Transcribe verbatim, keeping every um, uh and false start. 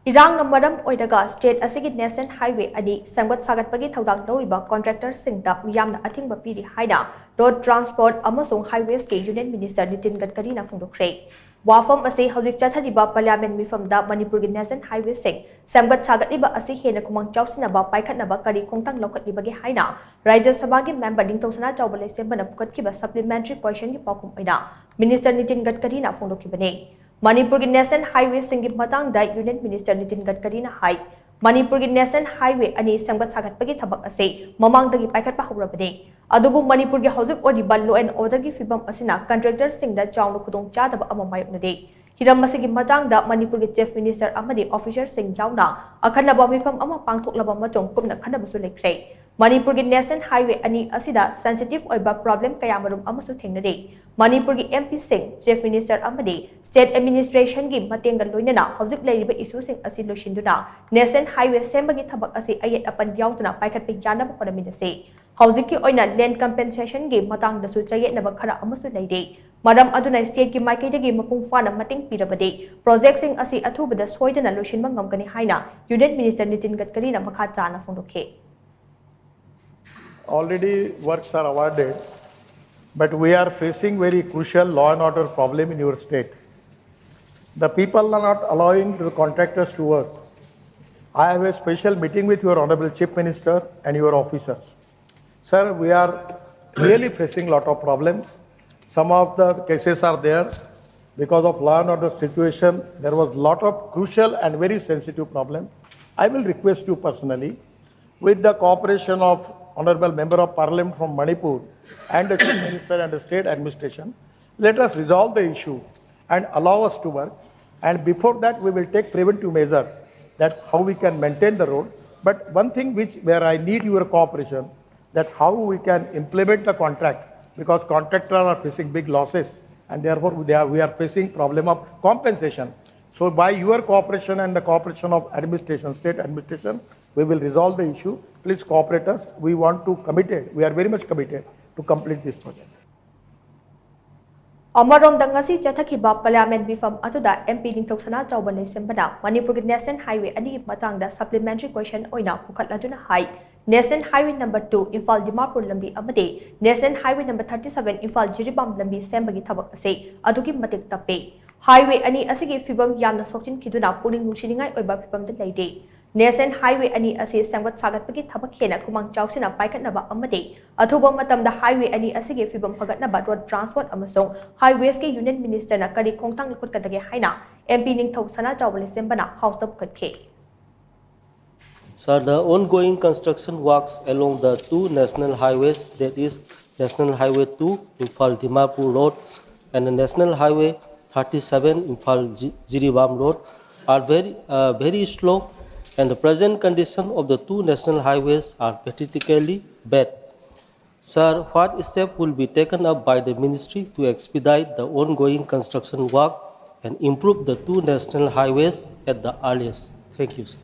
ꯏꯔꯥꯡꯅ ꯃꯔꯝ ꯑꯣꯏꯔꯒ ꯁ꯭ꯇꯦꯠ ꯑꯁꯤꯒꯤ ꯅꯦꯁꯅꯦꯜ ꯍꯥꯏꯋꯦ ꯑꯅꯤ ꯁꯦꯝꯒꯠ ꯁꯥꯒꯠꯄꯒꯤ ꯊꯧꯗꯥꯡ ꯂꯧꯔꯤꯕ ꯀꯣꯟꯇ꯭ꯔꯦꯛꯇꯔꯁꯤꯡꯗ ꯃꯤꯌꯥꯝꯅ ꯑꯊꯤꯡꯕ ꯄꯤꯔꯤ ꯍꯥꯏꯅ ꯔꯣꯗ ꯇ꯭ꯔꯥꯟꯁꯄꯣꯔꯠ ꯑꯃꯁꯨꯡ ꯍꯥꯏꯋꯦꯁꯀꯤ ꯌꯨꯅꯤꯌꯟ ꯃꯤꯅꯤꯁꯇꯔ ꯅꯤꯇꯤꯟ ꯒꯗꯀꯔꯤꯅ ꯐꯣꯡꯗꯣꯛꯈ꯭ꯔꯦ꯫ ꯋꯥꯐꯝ ꯑꯁꯤ ꯍꯧꯖꯤꯛ ꯆꯠꯊꯔꯤꯕ ꯄꯥꯔꯂꯤꯌꯥꯃꯦꯟ ꯃꯤꯐꯝꯗ ꯃꯅꯤꯄꯨꯔꯒꯤ ꯅꯦꯁꯅꯦꯜ ꯍꯥꯏꯋꯦꯁꯤꯡ ꯁꯦꯝꯒꯠ ꯁꯥꯒꯠꯂꯤꯕ ꯑꯁꯤ ꯍꯦꯟꯅ ꯈꯨꯃꯥꯡ ꯆꯥꯎꯁꯤꯟꯅꯕ ꯄꯥꯏꯈꯠꯅꯕ ꯀꯔꯤ ꯈꯣꯡꯊꯥꯡ ꯂꯧꯈꯠꯂꯤꯕꯒꯦ ꯍꯥꯏꯅ ꯔꯥꯖ꯭ꯌ ꯁꯚꯥꯒꯤ ꯃꯦꯝꯕꯔ ꯅꯤꯡꯊꯧ ꯁꯅꯥꯆꯥꯎꯕ ꯂꯩꯁꯦꯝꯕꯅ ꯄꯨꯈꯠꯈꯤꯕ ꯁꯄ꯭ꯂꯤꯃꯦꯟꯇꯔꯤ ꯀ꯭ꯋꯦꯁꯟꯒꯤ ꯄꯥꯎꯈꯨꯝ ꯑꯣꯏꯅ ꯃꯤꯅꯤꯁꯇꯔ ꯅꯤꯇꯤꯟ ꯒꯗꯀꯔꯤꯅ ꯐꯣꯡꯗꯣꯛꯈꯤꯕꯅꯤ꯫ ꯃꯅꯤꯄꯨꯔꯒꯤ ꯅꯦꯁꯅꯦꯜ ꯍꯥꯏꯋꯦꯁꯤꯡꯒꯤ ꯃꯇꯥꯡꯗ ꯌꯨꯅꯤꯌꯟ ꯃꯤꯅꯤꯁꯇꯔ ꯅꯤꯇꯤꯟ ꯒꯗꯀꯔꯤꯅ ꯍꯥꯏ, ꯃꯅꯤꯄꯨꯔꯒꯤ ꯅꯦꯁꯅꯦꯜ ꯍꯥꯏꯋꯦ ꯑꯅꯤ ꯁꯦꯝꯒꯠ ꯁꯥꯒꯠꯄꯒꯤ ꯊꯕꯛ ꯑꯁꯤ ꯃꯃꯥꯡꯗꯒꯤ ꯄꯥꯏꯈꯠꯄ ꯍꯧꯔꯕꯅꯤ꯫ ꯑꯗꯨꯕꯨ ꯃꯅꯤꯄꯨꯔꯒꯤ ꯍꯧꯖꯤꯛ ꯑꯣꯏꯔꯤꯕ law and orderꯒꯤ ꯐꯤꯕꯝ ꯑꯁꯤꯅ ꯀꯟꯇ꯭ꯔꯦꯛꯇꯔꯁꯤꯡꯗ ꯆꯥꯎꯅ ꯈꯨꯗꯣꯡꯆꯥꯗꯕ ꯑꯃ ꯃꯥꯌꯣꯛꯅꯔꯤ꯫ ꯍꯤꯔꯝ ꯑꯁꯤꯒꯤ ꯃꯇꯥꯡꯗ ꯃꯅꯤꯄꯨꯔꯒꯤ ꯆꯤꯐ ꯃꯤꯅꯤꯁꯇꯔ ꯑꯃꯗꯤ ꯑꯣꯐꯤꯁꯔꯁꯤꯡ ꯌꯥꯎꯅ ꯑꯈꯟꯅꯕ ꯃꯤꯐꯝ ꯑꯃ ꯄꯥꯡꯊꯣꯛꯂꯕ ꯃꯇꯨꯡ ꯀꯨꯞꯅ ꯈꯟꯅꯕꯁꯨ ꯂꯩꯈ꯭ꯔꯦ꯫ ꯃꯅꯤꯄꯨꯔꯒꯤ ꯅꯦꯁꯅꯦꯜ ꯍꯥꯏꯋꯦ ꯑꯅꯤ ꯑꯁꯤꯗ ꯁꯦꯟꯁꯤꯇꯤꯚ ꯑꯣꯏꯕ ꯄ꯭ꯔꯣꯕ꯭ꯂꯦꯝ ꯀꯌꯥꯃꯔꯨꯝ ꯑꯃꯁꯨ ꯊꯦꯡꯅꯔꯤ꯫ ꯃꯅꯤꯄꯨꯔꯒꯤ ꯑꯦꯝ ꯄꯤꯁꯤꯡ, ꯆꯤꯐ ꯃꯤꯅꯤꯁꯇꯔ ꯑꯃꯗꯤ ꯁ꯭ꯇꯦꯠ ꯑꯦꯗꯃꯤꯅꯤꯁꯇ꯭ꯔꯦꯁꯟꯒꯤ ꯃꯇꯦꯡꯒ ꯂꯣꯏꯅꯅ ꯍꯧꯖꯤꯛ ꯂꯩꯔꯤꯕ ꯏꯁꯨꯁꯤꯡ ꯑꯁꯤ ꯂꯣꯏꯁꯤꯟꯗꯨꯅ ꯅꯦꯁꯅꯦꯜ ꯍꯥꯏꯋꯦ ꯁꯦꯝꯕꯒꯤ ꯊꯕꯛ ꯑꯁꯤ ꯑꯌꯦꯠ ꯑꯄꯟ ꯌꯥꯎꯗꯅ ꯄꯥꯏꯈꯠꯄ ꯌꯥꯅꯕ ꯍꯣꯠꯅꯃꯤꯟꯅꯁꯤ꯫ ꯍꯧꯖꯤꯛꯀꯤ ꯑꯣꯏꯅ ꯂꯦꯟ ꯀꯝꯄꯦꯟꯁꯦꯁꯟꯒꯤ ꯃꯇꯥꯡꯗꯁꯨ ꯆꯌꯦꯠꯅꯕ ꯈꯔ ꯑꯃꯁꯨ ꯂꯩꯔꯤ꯫ ꯃꯔꯝ ꯑꯗꯨꯅ ꯁ꯭ꯇꯦꯠꯀꯤ ꯃꯥꯏꯀꯩꯗꯒꯤ ꯃꯄꯨꯡ ꯐꯥꯅ ꯃꯇꯦꯡ ꯄꯤꯔꯕꯗꯤ ꯄ꯭ꯔꯣꯖꯦꯛꯁꯤꯡ ꯑꯁꯤ ꯑꯊꯨꯕꯗ ꯁꯣꯏꯗꯅ ꯂꯣꯏꯁꯤꯟꯕ ꯉꯝꯒꯅꯤ ꯍꯥꯏꯅ ꯌꯨꯅꯤꯌꯟ ꯃꯤꯅꯤꯁꯇꯔ ꯅꯤꯇꯤꯟ ꯒꯗꯀꯔꯤꯅ ꯃꯈꯥ ꯇꯥꯅ ꯐꯣꯡꯗꯣꯛꯈꯤ꯫ Already works are awarded, but we are facing very crucial law and order problem in your state. The people are not allowing the contractors to work. I have a special meeting with your Honorable Chief Minister and your officers. Sir, we are really facing lot of problem. Some of the cases are there because of law and order situation. There was lot of crucial and very sensitive problem. I will request you personally, with the cooperation of Honorable Member of Parliament from Manipur and the Chief Minister and the state administration, let us resolve the issue and allow us to work. And before that, we will take preventive measure that how we can maintain the road. But one thing which where I need your cooperation, that how we can implement the contract, because contractors are facing big losses and therefore they are, we are facing problem of compensation. So by your cooperation and the cooperation of administration, state administration, we will resolve the issue. Please cooperate us. We want to committed, we are very much committed to complete this project. ꯑꯃꯔꯣꯝꯗ, ꯉꯁꯤ ꯆꯠꯊꯈꯤꯕ Parliament ꯃꯤꯐꯝ ꯑꯗꯨꯗ M P ꯅꯤꯡꯊꯧ ꯁꯅꯥꯖꯥꯎꯕ ꯂꯩꯁꯦꯝꯕꯅ ꯃꯅꯤꯄꯨꯔꯒꯤ National Highway ꯑꯅꯤꯒꯤ ꯃꯇꯥꯡꯗ supplementary question ꯑꯣꯏꯅ ꯄꯨꯈꯠꯂꯗꯨꯅ ꯍꯥꯏ, National Highway number two Imphal Dimapur lambi ꯑꯃꯗꯤ National Highway number thirty seven Imphal Jiribam lambi ꯁꯦꯝꯕꯒꯤ ꯊꯕꯛ ꯑꯁꯤ ꯑꯗꯨꯛꯀꯤ ꯃꯇꯤꯛ ꯇꯞꯄꯤ꯫ Highway ꯑꯅꯤ ꯑꯁꯤꯒꯤ ꯐꯤꯕꯝ ꯌꯥꯝꯅ ꯁꯣꯛꯆꯤꯟꯈꯤꯗꯨꯅ ꯄꯨꯛꯅꯤꯡ ꯅꯨꯡꯁꯤꯅꯤꯡꯉꯥꯏ ꯑꯣꯏꯕ ꯐꯤꯕꯝꯗ ꯂꯩꯔꯤ꯫ National Highway ꯑꯅꯤ ꯑꯁꯤ ꯁꯦꯝꯒꯠ ꯁꯥꯒꯠꯄꯒꯤ ꯊꯕꯛ ꯍꯦꯟꯅ ꯈꯨꯃꯥꯡ ꯆꯥꯎꯁꯤꯟꯅ ꯄꯥꯏꯈꯠꯅꯕ ꯑꯃꯗꯤ ꯑꯊꯨꯕ ꯃꯇꯝꯗ highway ꯑꯅꯤ ꯑꯁꯤꯒꯤ ꯐꯤꯕꯝ ꯐꯒꯠꯅꯕ Road Transport ꯑꯃꯁꯨꯡ Highways ꯀꯤ Union Minister ꯅ ꯀꯔꯤ ꯈꯣꯡꯊꯥꯡ ꯂꯧꯈꯠꯀꯗꯒꯦ ꯍꯥꯏꯅ M P ꯅꯤꯡꯊꯧ ꯁꯅꯥꯖꯥꯎꯕ ꯂꯩꯁꯦꯝꯕꯅ House ꯇ ꯄꯨꯈꯠꯈꯤ꯫ Sir, the ongoing construction works along the two national highways, that is National Highway two, Imphal Dimapur Road, and the National Highway thirty-seven, Imphal Ji- Jiribam Road, are very, uh, very slow, and the present condition of the two national highways are pathetically bad. Sir, what step will be taken up by the ministry to expedite the ongoing construction work and improve the two national highways at the earliest? Thank you, sir.